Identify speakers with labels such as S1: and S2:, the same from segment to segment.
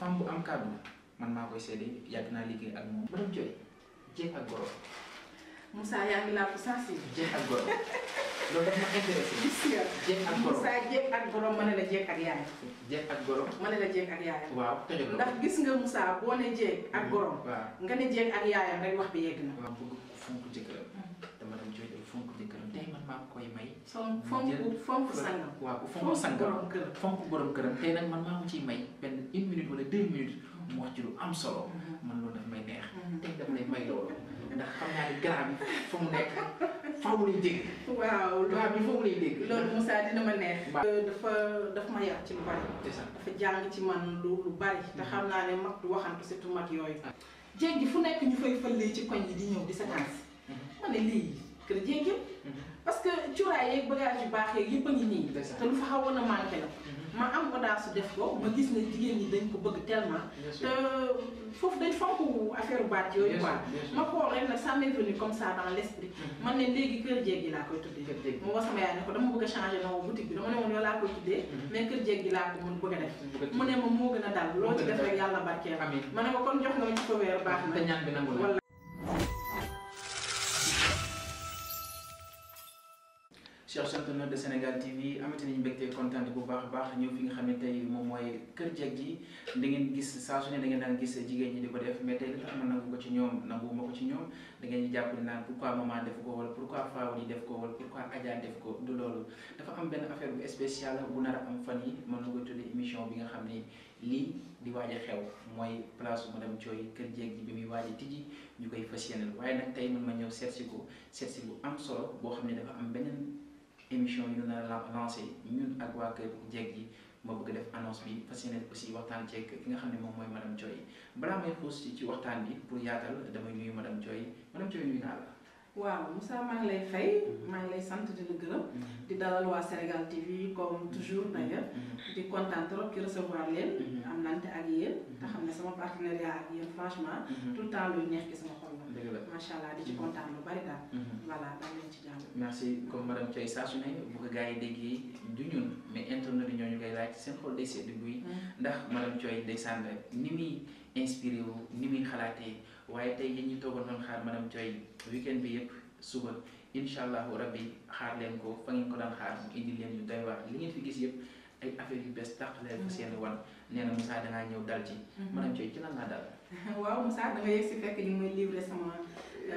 S1: femme bu am kàddu man maa koy seede yàgg naa liggéey ak moom. madame Thioye jeeg ak goro.
S2: Moussa yaa ngi laa ko sensible.
S1: jeeg ak goro loolu daf ma intéressé.
S2: gis nga
S1: jeeg ak goro
S2: Moussa jeeg ak goro ma ne la jeeg ak yaayam.
S1: jeeg ak goro.
S2: ma ne la jeeg ak yaayam.
S1: waaw tëjoo la
S2: ndax gis nga Moussa boo ne jeeg ak gorom.
S1: waaw
S2: nga ne jeeg ak yaayam rek wax bi yegg na.
S1: waaw bëgg fonk jëkkëram. te madame Thioye dafa fonk jëkkëram tey man maa koy may.
S2: fonk sangam.
S1: waaw bu fonk sangam fonk borom këram tey nag man maa ko ciy may benn 1 minute wala 2 minutes mu wax ci lu am solo. man loolu daf may neex. tey daf lay may loolu. ndax xam naa ni grand bi fa mu nekk faaw lay dégg.
S2: waaw
S1: grand bi faaw lay dégg.
S2: loolu Moussa dina ma neex. dafa ma yar ci lu bari. dafa jàng ci man lu bari. te xam naa ne mag du waxantu surtout mag yooyu. jéeg gi fu nekk ñu fay fëlee ci koñ yi di ñëw di seetaan si. ma ne lii kër jéeg yëpp. parce que cuuraay yeeg bagage yu baax yeeg yëpp a ngi nii. te lu fa xawoon a manqué la. ma am audace def ko ma gis ne jigéen ñi dañ ko bëgg tellement. te foofu dañ fonk affaire baat yooyu quoi. ma xool rek nag ça m'est venu comme ça dans l'esprit. man ne léegi kër jéeg gi laa koy tuddee. mu wax sama yaay ne ko dama bëgg a changer na boutique bi dama ne woon yow laa koy tuddee. mais kër jéeg gi laa ko mën bëgg a def. mu ne ma moo gën a dal loo ci def rek yàlla barkeel. ma ne ko kon jox nga ma ci fa weer baax na.
S1: te ñaan bi nangu la. chers internautes de Sénégal TV amati nañu mbégte kontaan bu baax a baax ñëw fi nga xam ne tey moom mooy kër jeeg ji da ngeen gis saa su ne da ngeen daan gis jigéen ñi di ko def mais tey li tax ma nangu ko ci ñoom nanguwuma ko ci ñoom da ngeen di jàpp ne naan pourquoi maman def ko wala pourquoi Fawali def ko wala pourquoi Adja def ko du loolu dafa am benn affaire bu spéciale bu nar a am fan yi mën na koy tuddee émission bi nga xam ne lii di waaj a xew mooy place madame Thioye kër jeeg ji bi muy waaj a tijji ñu koy fas yéenal waaye nag tey man ma ñëw seet si bu am solo boo xam ne dafa am beneen émission yi ñu nar a lancé ñun ak waa kër jeeg ji ma bëgg def annonce bi fas yéene aussi waxtaan ceeg ki nga xam ne moom mooy madame Thioye balaa may xuus ci waxtaan bi pour yaatal damay nuyu madame Thioye nuyu naa la.
S2: waaw Moussa maa ngi lay fay maa ngi lay sant di la gërëm di dalal waa Sénégal TV comme toujours d'ailleurs di kontaan trop ci recevoir leen am nante ak yéen te xam ne sama partenariat ak yéen franchement tout le temps luy neex ci sama xol la. dëgg la macha allah di ci kontaan lu bari daal. voilà daal leen ci jàmm.
S1: merci comme madame Thioye saa su ne bu ko gars yi déggee du ñun mais internet yi ñooñu koy laaj seen xol day sedd guy ndax madame Thioye day sànn ni muy inspiré wu ni muy xalaatee waaye tey yéen ñi toogoon doon xaar madame Thioye weekend bi yëpp suba incha allahu rabbi xaar leen ko fa ngeen ko daan xaar mu indi leen yu doy waar li ngeen fi gis yëpp ay affaire yu bees tax leen fa seen wan nee na Moussa dangaa ñëw dal ci. madame Thioye ci lan laa dal.
S2: waaw Moussa da nga yegg si fekk ñu ngi livré sama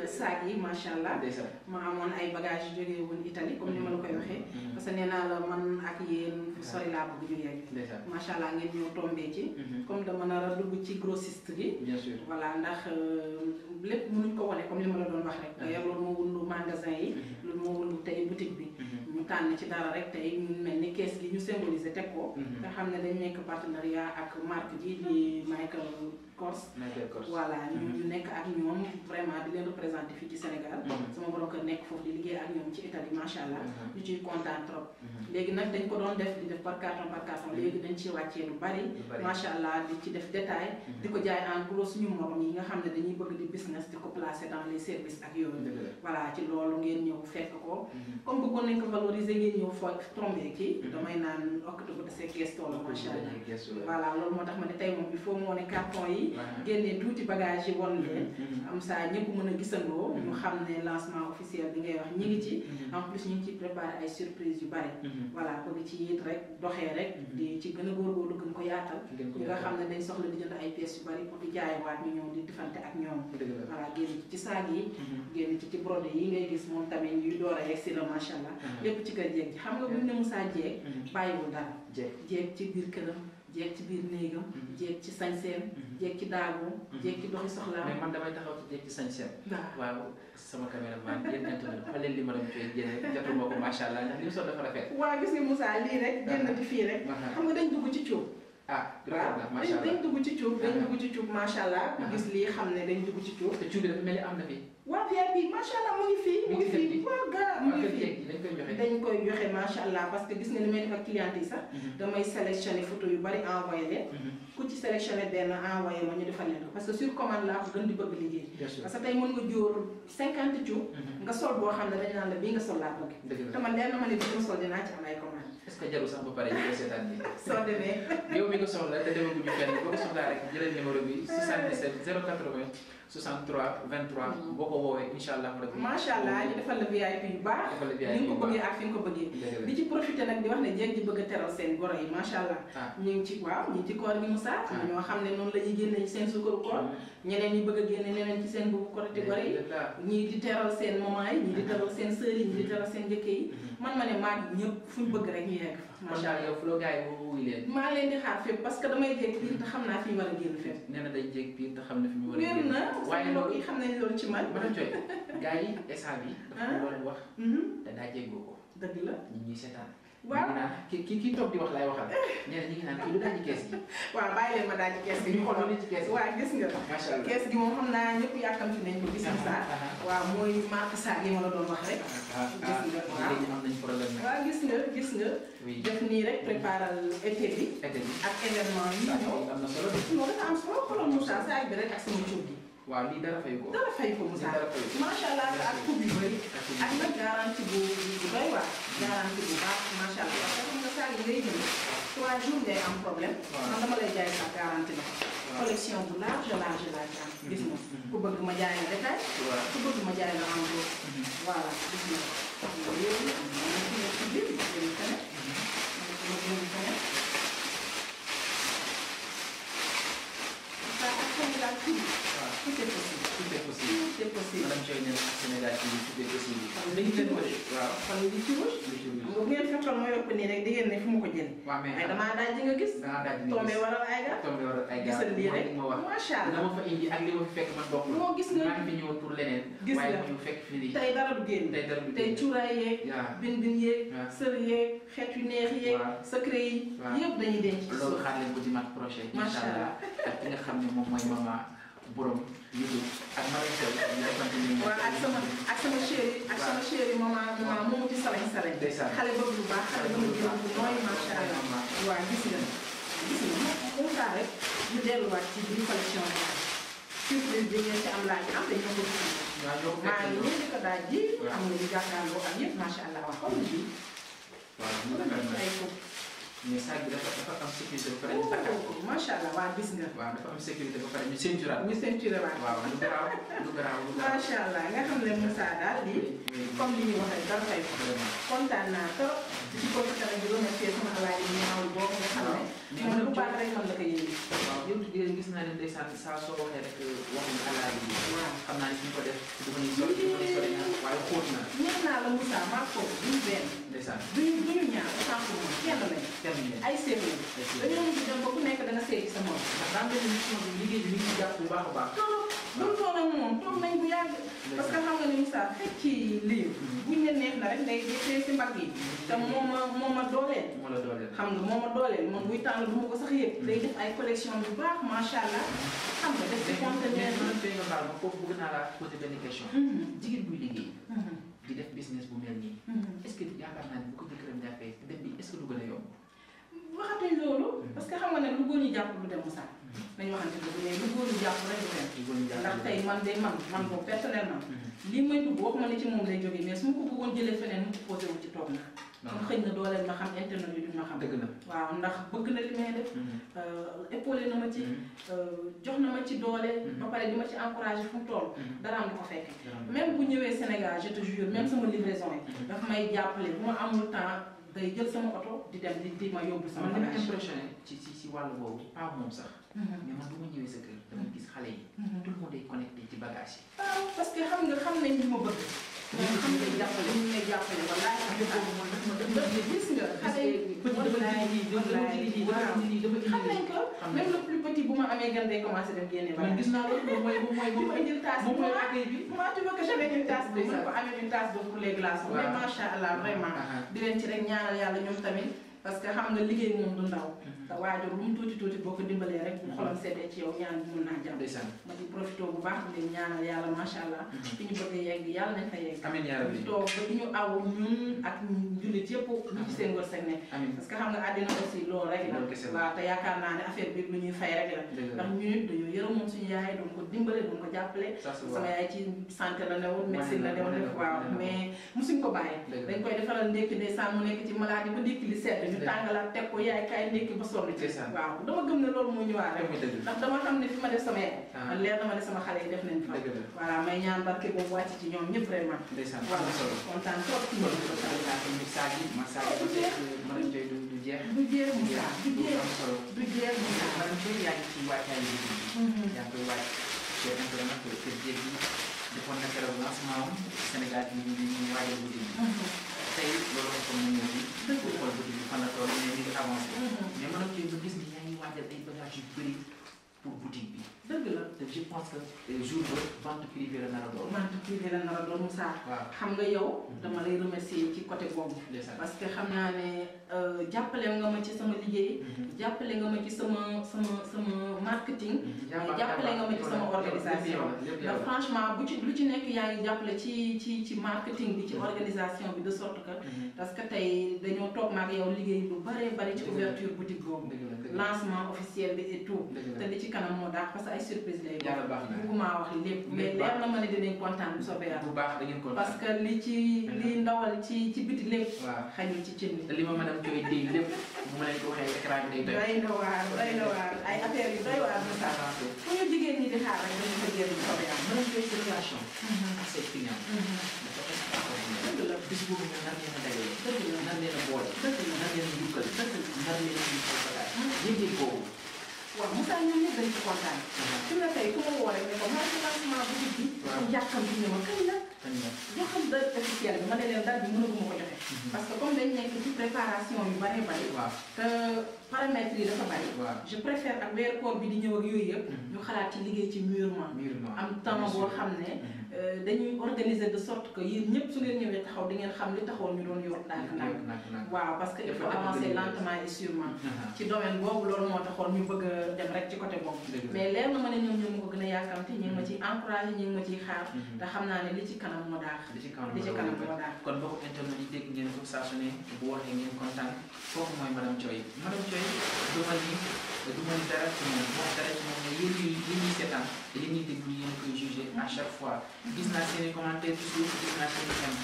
S2: saag yi macha allah. ma amoon ay bagages yu jógee woon Italie comme ni ma la koy waxee. parce que nee naa la man ak yéen fu sori laa bëgg ñu yegg. macha allah ngeen ñëw tombé ci. comme dama nar a dugg ci grossiste gi.
S1: bien sûr
S2: voilà ndax lépp mënuñ ko wane comme li ma la doon wax rek. d'ailleurs loolu moo wundu magasin yi. loolu moo wundu tey boutique bi. ñu tànn ci dara rek tey ñu mel ni kees gi ñu symboliser teg ko. nga xam ne dañ nekk partenariat ak marque ji di Michael Kors. voilà ñu nekk ak ñoom vraiment di leen représenté fii ci Sénégal. sama borom kër nekk foofu di liggéey ak ñoom ci Italie macha allah. ñu ciy kontaan trop. léegi nag dañ ko doon def di def par carton léegi dañ ciy wàccee lu bari. macha allah di ci def détail. di ko jaay en gros suñu morom yi nga xam ne dañuy bëgg di business di ko placer dans les services ak yooyu. voilà ci loolu ngeen ñëw fekk ko. comme bëggoon nañ ko valoriser ngeen ñëw foo tombé kii. damay naan octobre de ces gestoo la macha allah. voilà loolu moo tax ma ne tey moom il faut moo ne carton yi. génnee tuuti bagage yi won leen. am saa ñëpp mën a gisandoo. ñu xam ne lancement officiel bi ngay wax ñi ngi ci. en plus ñu ngi ciy préparé ay surprise yu bari. voilà bëgg ci it rek doxee rek. di ci gën a góorgóorlu gën ko yaatal. ñi nga xam ne dañ soxla di jënd ay pièces yu bari pour di jaayewaat ñu ñëw di defante ak ñoom. voilà génn ci saag yi. génn ci brodé yi ngay gis moom tamit yuy door a yegg si la macha allah. lépp ci kër jeeg ji xam nga buñ ne Moussa jeeg. bàyyiwul dara. jeeg ci biir këram. jeeg ci biir néegam. jeeg ci sañseem. jeeg ci daagoom. jeeg ci doxi soxlaam.
S1: mais man damay taxaw ci jeeg ci sañseem. waaw sama caméraman yéen internet xool leen li ma doon cooy génne jotuma ko macha allah ndax li mu sol dafa rafet.
S2: waaw gis nga Moussa lii rek génn fii rek. xam nga dañ dugg ci cuub.
S1: rafet na macha allah
S2: dañ dugg ci cuub macha allah. gis lii xam ne dañ dugg ci cuub.
S1: te cuub bi dafa mel ni am na fi.
S2: waa VIP macha allah mu ngi fii. mu ngi fii waaw gaa mu ngi fii
S1: dañ
S2: koy joxe macha allah parce que gis nga ni may def ak client yi sax. damay sélectionné photo yu bari envoyé leen. ku ci sélectionné benn envoyé ma ñu defal leen ko parce que sur commande laa ko gën di bëgg liggéey. parce que tey mën nga jóor 50 cuub. nga sol boo xam ne dañ naan la bii nga sol laa bëgg. te man leer na ma ne bii nga sol dinaa ci am ay commande.
S1: est-ce que jarul sax ba pare ñu koy seetaan bi.
S2: soo demee.
S1: yow mi ko soxla la te demaguñu fenn boo ko soxlaa rek jëlee numéro bi 77 080 63 23 boo ko woowee incha allah rabbi.
S2: macha allah ñu defal la VIP yu baax.
S1: defal la VIP
S2: ni nga ko bëggee ak fi nga ko bëggee. di ci profité nag di wax ne jéeg ji bëgg a teral seen goro yi macha allah. ñu ngi ci waaw ñu ngi ci koor gi Moussa. am na ñoo xam ne noonu la ñuy génne ci seen sukkaru koor. ñeneen ñi bëgg a génne neneen ci seen boobu korite goro yi. ñii di teral seen maman yi ñii di teral seen sœur yi ñii di teral seen njëkke yi. man ma ne maa ngi ñëpp fu ñu bëgg rek ñu yegg fa.
S1: macha allah yow fu la gars yi wuy leen.
S2: maa leen di xaar fépp parce que damay jéeg piir te xam naa fi ñu war a génn fépp.
S1: nee na day jéeg piir te xam na fi ñu war a génn.
S2: wér na waaye mbokk yi xam nañ loolu ci man.
S1: ba doon cooy gars yi instant bi dafa ko doon wax. te daa jéggoo ko.
S2: dëgg la
S1: ñi ñuy seetaan.
S2: waaw
S1: ki toog di wax laay waxal. nee na ñu ngi naan kii lu daal ci kees gi.
S2: waaw bàyyi leen ma daal ci kees gi.
S1: ñu xool li ci kees gi.
S2: waaw gis nga.
S1: macha allah
S2: kees gi moom xam naa ñëpp yàkkamti nañ ko gis nga. waaw mooy marque saag yi ma la doon wax rek. gis nga waaw
S1: léegi am nañ problème nag.
S2: waaw gis nga.
S1: oui
S2: def nii rek préparal été bi.
S1: été bi
S2: ak événement yi ñëw.
S1: am na solo de.
S2: non dafa am solo xoolal Moussa saag bi rek ak sama cuub gi.
S1: waaw lii dara fay ko.
S2: dara fay ko Moussa macha allah ak coupe yu bëri. ak nag garantie bu doy waar. garantie bu baax macha allah parce que xam nga saag yi ngay jënd 3 jours ngay am problème. man dama lay jaay sax garantie la. collection bu large laa ci am. gis nga ku bëgg ma jaay la détail. ku bëgg ma jaay la en gros. voilà gis nga. yooyu am na ci nekk ci biir jënd feneen. ma jënd feneen. ça ak Sénégal tout est possible.
S1: tout est possible.
S2: tout est possible.
S1: madame Thioye nee na Sénégal fii tout est possible.
S2: dañu ci rouge. waaw fan yii ci rouge. bu ngeen fekkoon ma yokk nii rek di ngeen ne fu ma ko jëlee.
S1: waaw mais
S2: ay damaa daaj nga gis.
S1: damaa daaj nga gis
S2: tombé waral ay gar.
S1: tombé waral ay gar
S2: gisal lii rek
S1: ma wax.
S2: macha allah
S1: dama fa indi ak li ma fi fekk man bokkul.
S2: moo gis nga
S1: maa ngi fi ñëwoon pour leneen.
S2: gis nga
S1: waaye ñu fekk fi lii.
S2: tey dara du génn.
S1: tey dara du génn
S2: tey cuuraay yeeg.
S1: waaw
S2: bin bin yeeg.
S1: waaw
S2: sër yeeg xeet yu neex yeeg.
S1: waaw
S2: secret yi.
S1: waaw
S2: yëpp dañuy denc ci
S1: loolu
S2: suuf.
S1: xaar leen ko dimanche prochain.
S2: macha
S1: incha allah ak ki nga xam ne moom mooy maman borom YouTube ak Marie Sow ñu defante ni
S2: waaw ak sama chéri maman moomu ci salañ salañ.
S1: ndeysaan
S2: xale bëgg lu baax xale bëgg lu nooy macha allah. waaw gis nga moom saa rek ñu delluwaat ci biir collection bi. surprise bi ngeen ci am laaj am dañoo ko gis.
S1: waaw ñoo ko
S2: maa ngi
S1: fekk
S2: nii di ko daaj ji. am nga ñu jàkkaarloo ak yëpp macha allah wax comme ni bii.
S1: waaw ñu defar na
S2: ay foofu.
S1: mais saag bi dafa am sécurité ba pare ñu takkaat ko.
S2: macha allah waa gis nga.
S1: waaw dafa am sécurité ba pare ñu ceinturaat.
S2: ñu ceinturé waat.
S1: waaw lu garaaw lu garaaw lu garaaw.
S2: macha allah nga xam ne Moussa daal di comme li ñuy wax rek dara fay ko.
S1: vraiment
S2: kontaan naa trop. ci profité nag di remercier sama alaaji bu ñaawul boobu nga xam ne. moom lu baax rek man la ko yéene.
S1: waaw yow gis naa ne ndeysaan saa soo waxee rek waxuñu alaaji bi.
S2: waaw
S1: xam naa ne fi ñu ko def dafa ñuy sori na waaye xóot na.
S2: ñeent naa la Moussa maa ko duñu benn.
S1: ndeysaan
S2: duñu ñaar autant pour moi kenn lañ.
S1: kenn ngeen.
S2: ay seet lañ. dañoo mujj dem ba ku nekk da nga seeti sa moom.
S1: ndax daa mel ni mission bi liggéey bi mi ngi jàpp bu baax a baax.
S2: loolu toog ak moom toog nañ bu yàgg. parce que xam nga ni Moussa fekk ci lii. buñ ne neex na rek ngay jëfee si mbagg yi. te moo ma dooleel.
S1: moo la dooleel.
S2: xam nga moo ma dooleel moom buy tàng du ma ko sax yëpp. day def ay collection yu baax macha allah. xam nga def ci conteneur
S1: mais man nga baal ma foofu bëgg naa la poser benn question. jigéen buy liggéey. di def business bu mel nii. est-ce que yaakaar naa ne bu ko jëkkëram jàppee dem bi est-ce que du gën a yomb.
S2: waxatuñ loolu. parce que xam nga ne lu góor ñi jàpp du dem Moussa. nañu waxante dëgg mais lu góor ñi jàpp rek du dem. ndax tey man de man boobu personnellement. lii may dugg waxuma ne ci moom lay jógee mais su ma ko bëggoon jëlee feneen mu ko posé wu ci toog na. kon xëy na dooleel ma xam internet yi duñ ma xam.
S1: dëgg la
S2: waaw ndax bëgg na li may def. épaulé na ma ci. jox na ma ci doole. ba pare di ma ci encouragé fu mu toll. dara am di ko fekk. même bu ñëwee Sénégal je te jure même sama livraison yi. dafa may jàppale bu ma amul temps day jël sama oto di dem di ma yóbbu sama
S1: man li ma
S2: bagage.
S1: impressionné ci wàllu boobu pas moom sax. mais man bu ma ñëwee sa kër dama gis xale yi. tout le monde est connecté ci bagage yi.
S2: waaw parce que xam nañ li ma bëgg. ñoom xam nañ jàppale ñu may jàppale walaay am na gis nga xale yi xam nañ ko même le plus petit bu ma amee gan day commencé dem génne
S1: man gis naa loolu moom mooy
S2: indil tasse
S1: moom mooy accueil bi.
S2: moi tu veux que j'avais une tasse bi mën ko amee une tasse boobu pour les glaçons mais macha allah vraiment di leen ci rek ñaanal yàlla ñoom tamit parce que xam nga liggéey moom du ndaw te waajur lu mu tuuti tuuti boo ko dimbalee rek bu xolam seddee ci yow ñaan bi mun naa jàmm ma di profité bu baax di leen ñaanal yàlla macha allah fi ñu bëgg a yegg yàlla nañ fa yegg
S1: amiin yaa rabbi
S2: toog ba ñu aw ñun ak jullit yëpp ñu ci seen wërsëg nekk parce que xam nga àddina aussi loolu rek la waaw te yaakaar naa ne affaire bi lu ñuy fay rek la ndax ñu nit dañoo yërëmoon suñu yaay doon ko dimbale doon ko jàppale sama yaay ci santé la newoon médecine la newoon def waaw mais musuñ ko bàyyi dañ koy defaral ndékki ndeysaan mu nekk ci maladie ba ndékki li sedd ñu tàngalaat teg ko yaay kaay ndékki ba sonn ci waaw dama gëm ne loolu moo ñëwaat rek ndax dama xam ne fi ma def sama yaay leer na ma ne sama xale yi def nañ fa voilà may ñaan barke boobu wàcc ci ñoom ñëpp vraiment voilà kontaan trop ci ñoom
S1: du jeex madame Thioye du jeex
S2: du jeex Moussa du jeex du jeex Moussa
S1: madame Thioye yaa ngi ci wàccaay yi yaa ngi koy wàcc ci internet kër jéeg yi defoon na keroog lancement Sénégal bi ñu waajal guddi bi tey loolu la ko mën ñëw bi pour xool guddi bi fan la toll mais mi ngi avancé mais madame Thioye bu gis ni yaa ngi waajal ay bagages yu bëri pour boutique bi
S2: dëgg la
S1: te je pense que jour ba vente privée la nar a doon
S2: vente privée la nar a doon Moussa xam nga yow dama lay remercier ci côté boobu parce que xam naa ne jàppale nga ma ci sama liggéey jàppale nga ma ci sama marketing mais jàppale nga ma ci sama organisation ndax franchement lu ci nekk yaa ngi jàppale ci marketing bi ci organisation bi de sorte que parce que tey dañoo toog maag yow liggéey lu bari ci ouverture boutique boobu lancement officiel bi et tout te li ci kanam moo daax parce que ay surprise lay bugguma wax lépp mais leer na ma ne dinañ kontaan bu soobee yàlla
S1: bu baax da ngeen kontaan
S2: parce que li ndawal ci biti lépp xajul ci cin
S1: li ma madame Thioye déy lépp bu ma leen ko waxee écran bi day
S2: doy na waar ay affaire yu doy waar Moussa fu ñu jigéen ñi di xaar rek dañu ko jéem bu soobee yàlla
S1: madame Thioye sa relation ak say client dafa extraordinaire
S2: dëgg la
S1: bis boobu nga nar leen a dajale
S2: dëgg la
S1: nar leen a boole
S2: dëgg la
S1: nar leen a jukkal nar leen a jukkal bagage yëg-yëg boobu
S2: waaw Moussa ñoom ñëpp dañ ci kontaan fi mu ne tey ku ma woo rek ne ko maa ngi lancement boutique bi ñu jàkkam bi ne ma kañ la yoo xam date officielle bi ma ne leen date bi mënaguma ko joxe parce que comme dañ nekk ci préparation yu bari te paramètres yi dafa bari je préfère ak weeru koor bi di ñëw ak yooyu yëpp ñu xalaat ci liggéey ci mûrement am temps boo xam ne dañuy organiser de sorte que yéen ñëpp su ngeen ñëwee taxaw di ngeen xam li taxoon ñu doon yor ndànk waaw parce que il faut avancer lentement et sûrement ci domaine boobu loolu moo taxoon ñu bëgg a dem rek ci côté boobu mais leer na ma ne ñoom ñoo ma ko gën a yàkkamte ñu ngi ma ciy encouragé ñu ngi ma ciy xaar te xam naa ne li ci kanam moo daax li ci kanam moo daax
S1: kon bokk internet yi dégg ngeen ko saa su ne bu waxee ngeen kontaan foofu mooy madame Thioye du ma ni dara ci moom ne yéen ñuy seetaan yéen ñuy déglu yéen koy jugé à chaque fois gis naa seen i commentaire ci suuf gis naa seen i xem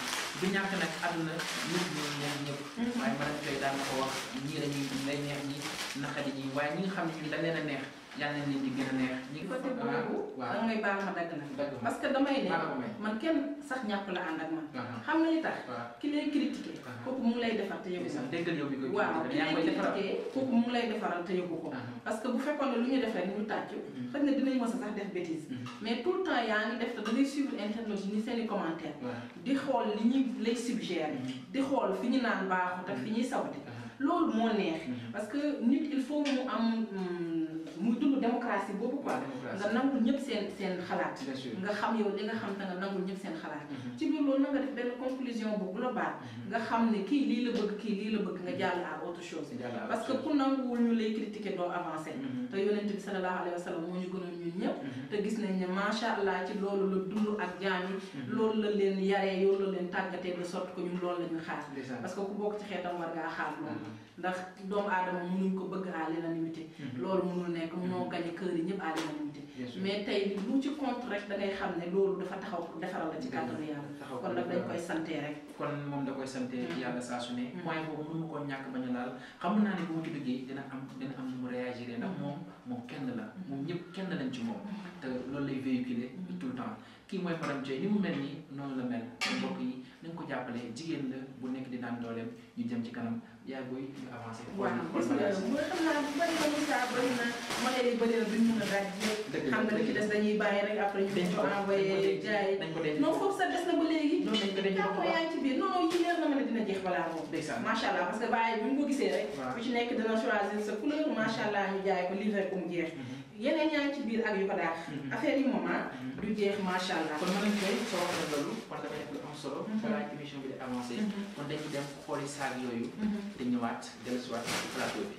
S1: du ñàkk nag àdduna nit ñi neex ñëpp waaye madame Thioye daan na ko wax ñii lañuy lay neex ñi naqadi ñi waaye ñi nga xam ne ñi dañ leen a neex yàlla nañ leen di gën a neex ñi
S2: côté boobu da ngay baal ma dagg na parce que damay ne man kenn sax ñàpp la ànd ak man xam nga li tax ki lay critiqué kooku mu ngi lay defar te yëgu ko waaw ki lay critiqué kooku mu ngi lay defaral te yëgu ko parce que bu fekkoon ne lu ñu def rek ñu tàccu xëy na dinañ mës a sax def bêtise mais tout le temps yaa ngi def te da ngay suivre internet yi ni seen i commentaire di xool li ñuy lay suggéré di xool fi ñu naan baaxut ak fi ñuy sawti loolu moo neex parce que nit il faut mu am muy dund démocratie boobu quoi nga nangul ñëpp seen xalaat nga xam yow li nga xam te nga nangul ñëpp seen xalaat ci biir loolu na nga def benn conclusion bu global nga xam ne kii lii la bëgg nga jàll à autre chose parce que ku nanguwul ñu lay critiquer doo avancer te yonent bi sallallahu alayhi wa sallam moo ñu gënoon ñun ñëpp te gis nañ ne macha allah ci loolu la dund ak jaam yi loolu la leen yaree loolu la leen tàggatee de sorte que ñun loolu la ñu xaar parce que ku bokk ci xeetam war ngaa xaar loolu ndax doomu aadama mënuñ ko bëgg à l'unanimité loolu mënul nekk mënoo gañe kër yi ñëpp à l'unanimité mais tey lu ci compte rek da ngay xam ne loolu dafa taxaw pour defaral la ci kàttanu yàlla kon nag dañ koy sante rek
S1: kon moom da koy sante yàlla saa su ne point boobu mënu ma koo ñàkk bañ a laal xam naa ne bu ma ci duggee dina am nu mu réagir ndax moom kenn la moom ñëpp kenn lañ ci moom te loolu lay véhiculer tout le temps kii mooy madame Thioye ni mu mel nii noonu la mel mbokk yi nañ ko jàppale jigéen la bu nekk di daan dooleem ñu jëm ci kanam yaay booy ñu avancé
S2: waaw gis nga mooy xam naa bu bëri ba Moussa bëri na modèle yi bëri na duñ mën a daaj yëpp xam nga li ci des dañuy bàyyi rek après ñu dañ ko envoyé jaay non foofu sa des na ba léegi jàpp yaa ngi ci biir non yi leer na ma ne dina jeex balaa moom macha allah parce que bàyyi bu ñu ko gisee rek bu ci nekk dina choisir sa couleur macha allah ñu jaay ko livré ko mu jeex yeneen yaa ngi ci biir ak yu ko daax affaire yi moom du jeex macha allah
S1: kon madame Thioye soo waxee loolu kon dafa nekk lu am solo balaa émission bi di avancé kon dañuy dem xooli saag yooyu te ñëwaat dellusiwaat ci plateau bi